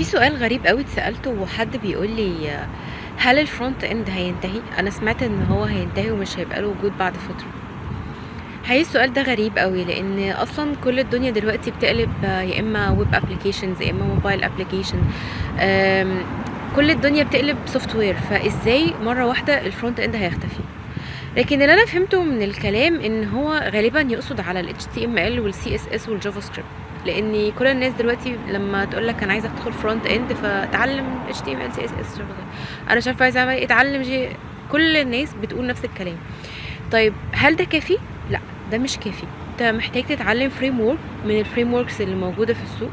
في سؤال غريب أوي اتسألته وحد بيقول لي: هل ال front end هينتهي؟ أنا سمعت إن هو هينتهي ومش هيبقى له وجود بعد فترة. حقيقي السؤال ده غريب أوي، لأن أصلا كل الدنيا دلوقتي بتقلب يا إما web applications يا إما mobile application. كل الدنيا بتقلب software، فإزاي مرة واحدة ال front end هيختفي؟ لكن اللي أنا فهمته من الكلام إن هو غالبا يقصد على ال HTML وال CSS وال JavaScript، لان كل الناس دلوقتي لما تقول لك انا عايزه ادخل front end فتعلم HTML CSS JavaScript، انا مش عارفه عايزه اعمل ايه، اتعلم جي، كل الناس بتقول نفس الكلام. طيب هل ده كافي؟ لا، ده مش كافي. انت محتاج تتعلم framework من ال frameworks اللي موجودة في السوق،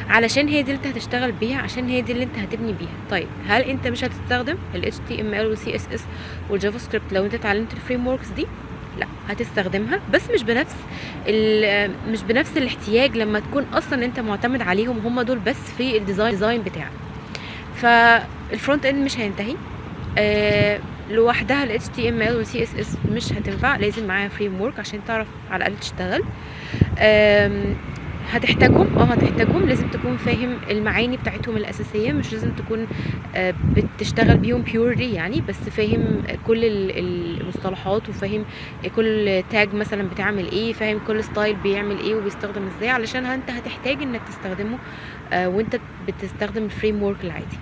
علشان هي دي اللي انت هتشتغل بيها، عشان هي دي اللي انت هتبني بيها. طيب هل انت مش هتستخدم ال HTML وال CSS وال JavaScript لو انت اتعلمت ال frameworks دي؟ لا، هتستخدمها بس مش بنفس الاحتياج لما تكون اصلا انت معتمد عليهم هم دول بس في ال design بتاعك. فال front end مش هينتهي لوحدها. ال HTML وال CSS مش هتنفع، لازم معاها framework عشان تعرف على الاقل تشتغل. هتحتاجهم، لازم تكون فاهم المعاني بتاعتهم الأساسية، مش لازم تكون بتشتغل بيهم purely يعني، بس فاهم كل المصطلحات وفاهم كل tag مثلا بتعمل ايه، فاهم كل style بيعمل ايه وبيستخدم ازاي، علشان انت هتحتاج انك تستخدمه وانت بتستخدم ال framework العادي.